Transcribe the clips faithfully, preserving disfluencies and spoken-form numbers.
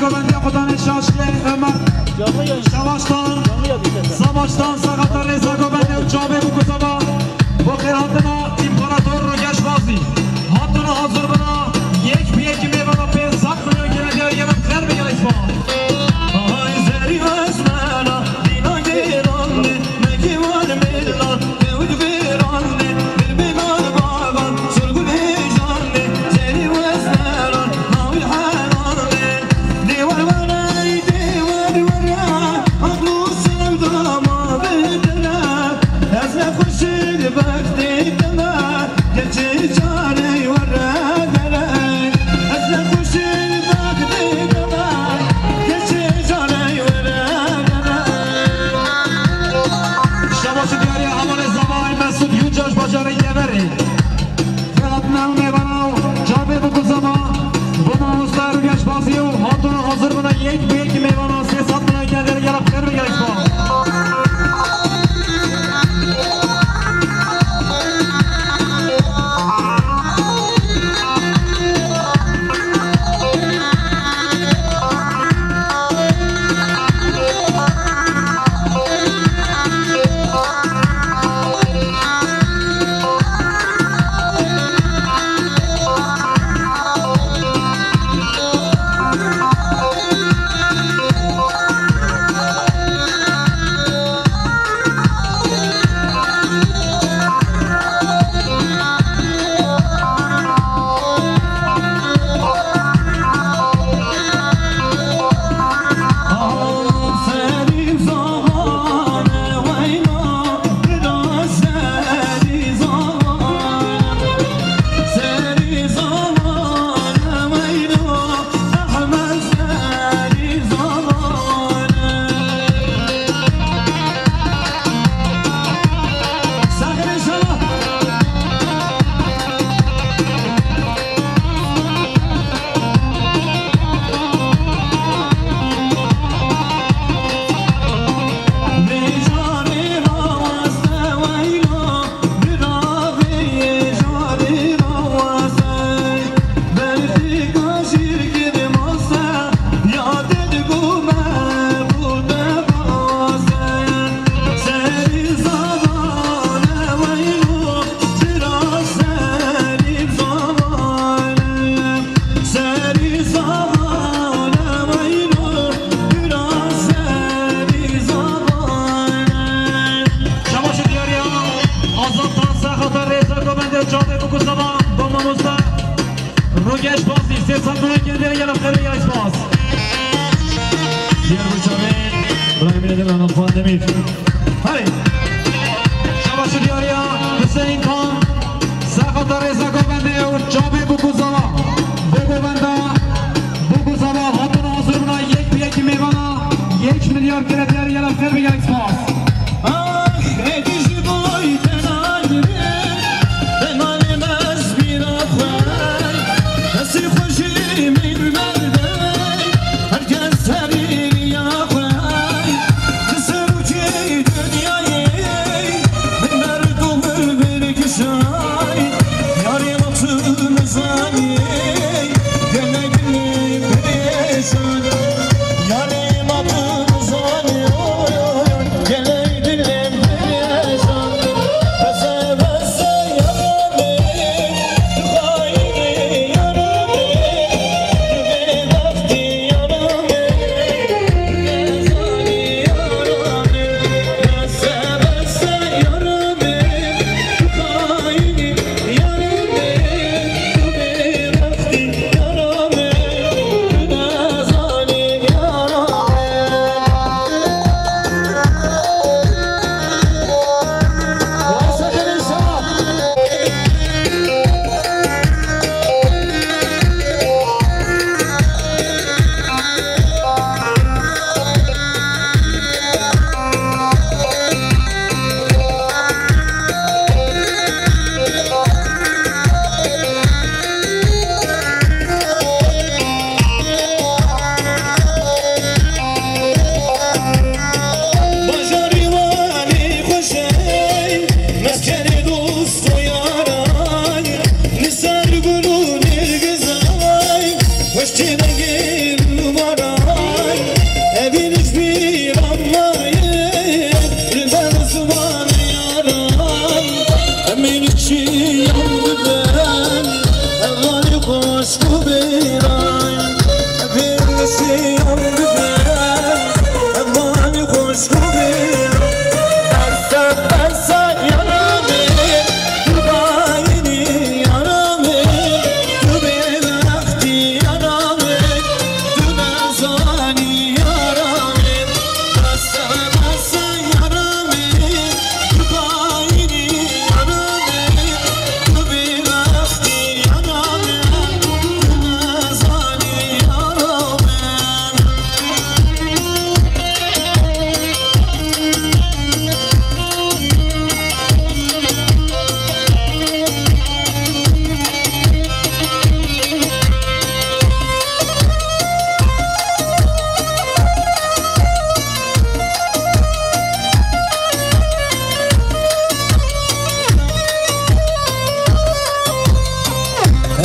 Govendê Xudanê Şaşilê Ömer Şevaştan, Savaştan, Sexata Rêza Govendê û çavê bû ku seba bo xêrhatina Împarator Rogeş Bazî. Hatine hazir bina, yek bi yekî mêvana pê sed milyon gelek lîre, gelek xêr be, gelek spas. Ay zerî ezmena, dîna gêrandê, mekî wan mêlan, tewd vêrandê, bilbîlan bavan, surgul hêjandê, zerî wezneran, hawil herandê. Dêwar were, dêwar were, aql û sevda ma bidire. Ez ne xweşik bextê te me, geçê carê were dere. Ez ne xweşik bextê te me, geçê carê were dere. Şebaşi diyarê hevalê Zavayê Mesûd Yucaş bajarê Geverê. Xêrhatina ew mêvana û çavê bû ku seba bo mamoste Rogeş Bazî û hatine hazir bina yek bi yekî mêvana sê sed milyon gelek lîre, gelek xêr be, gelek spas. Şebaşi diyariya Azad Tan Sexata Rêza Govendê û çavê bû ku seba bo mamoste Rogeş Bazî sê sed milyon gelek lîre, gelek xêr be, gelek spas. Diğer bu çavê Brahim Nedim Hanım Pandemir. Hey! Şebaşi diyariya Hüseyin Tan Sexata Rêza Govendê û çavê bû ku seba bo govenda bû ku seba hatine hazir bina yek bi yekî mêvana yek milyar gelek lîre, gelek xêr be, gelek spas. Ah, êdî ji boy tenal be, tenalê me ez bîra xwe, destê xwe jî min berde, her kes serî ya xwe, di serokê dinyayê, min berdo min vêrkişay, yarê ma tu nizanî, gelek dilê perêşan, yarê ma tu nizanî, oy, oy, oy, gelek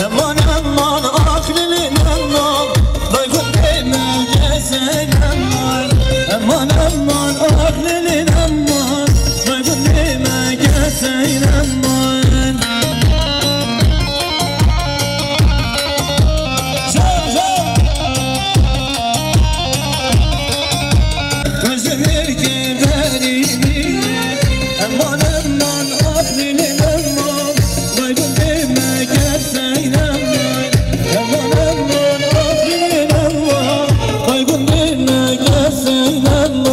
Eman, eman, ah lilin eman, vay gundê me gezeyn eman. Eman, eman, ah lilin eman, vay gundê me gezeyn eman. Zor, zor. Gözüm erkek verimi, eman, eman, ah lilin eman, vay gundê me gezeyn eman. Eman, eman, ah lilin eman, vay gundê me gezeyn eman.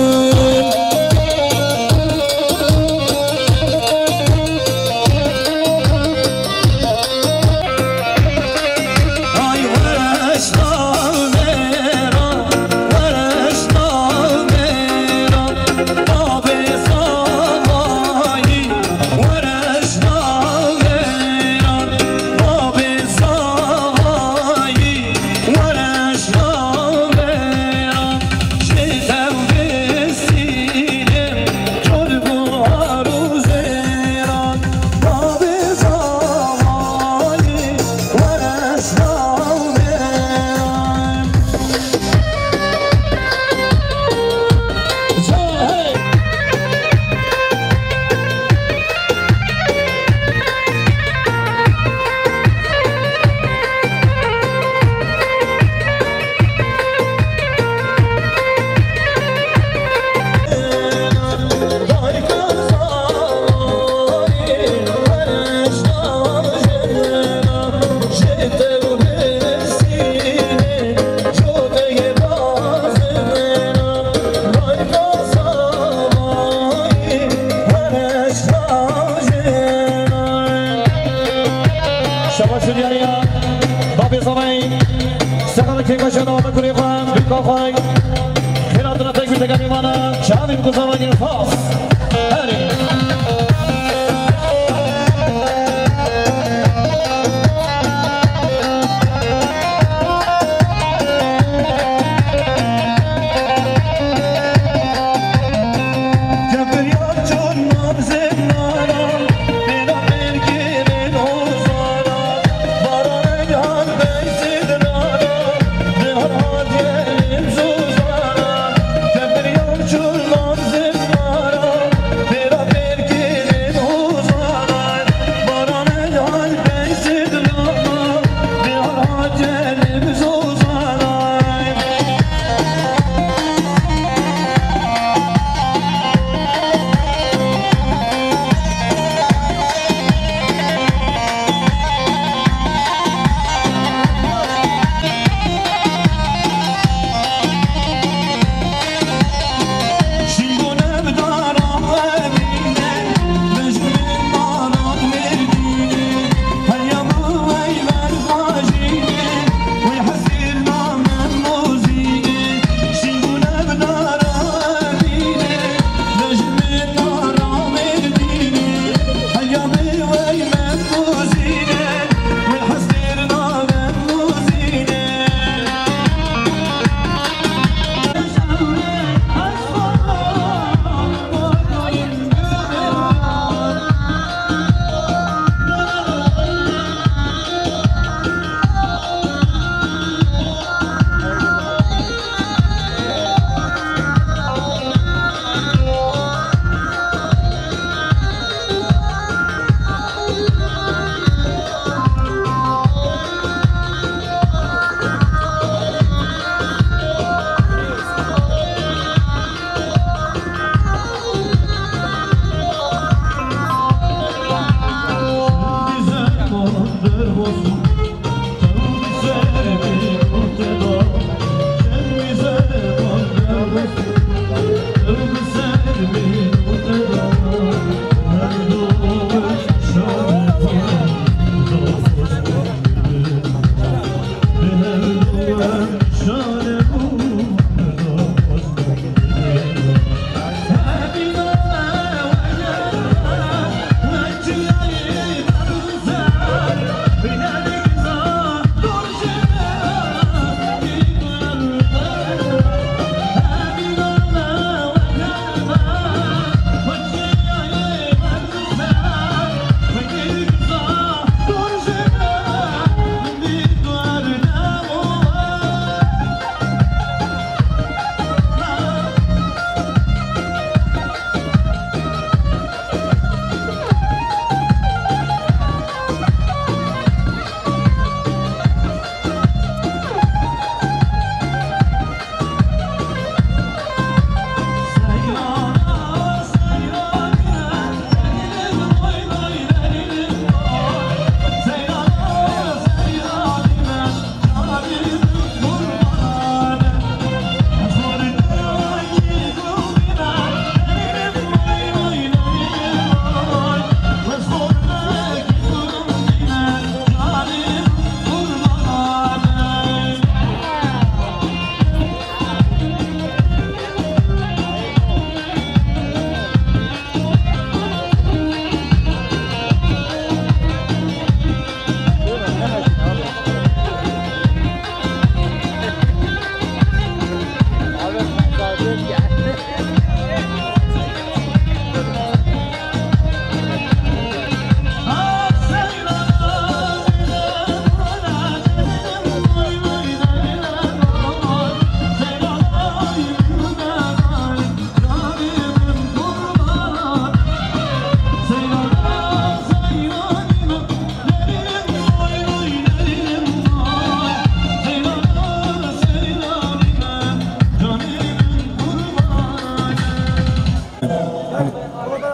Şabaş Hülya'ya, Babê Zavayî, Sexan Kêmbaşan, Awa Kurê xwe, Bîka xwe, xêratina tek bi teganî vana, çavî bi ku Zavayî fas. Herî.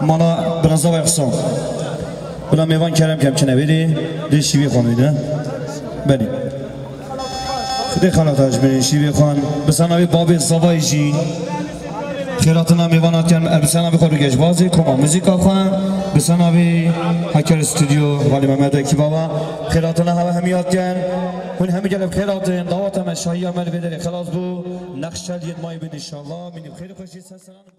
Mala Birazava Ihsan. Bila mêvan kerem kem çine vêrê, dê şîvê xwe nûne. Belê. Xwedê xelata ji binê şîvê xwe. Bi senavê babê zavayê jî. Xêratina mêvan hatken, e, bi senavê xwe Rûgeş Bazê, koma muzîka xwe. Bi senavê Heker Studio, Valî Mehmet Ekî Baba. Xêratina heve hemî hatken. Hûn hemî gelek xêratin, dawata me şahiya me li vê derê xelas bû. Nexşel yêt mayî bin inşallah. Mînî xêr xweşî ser seran.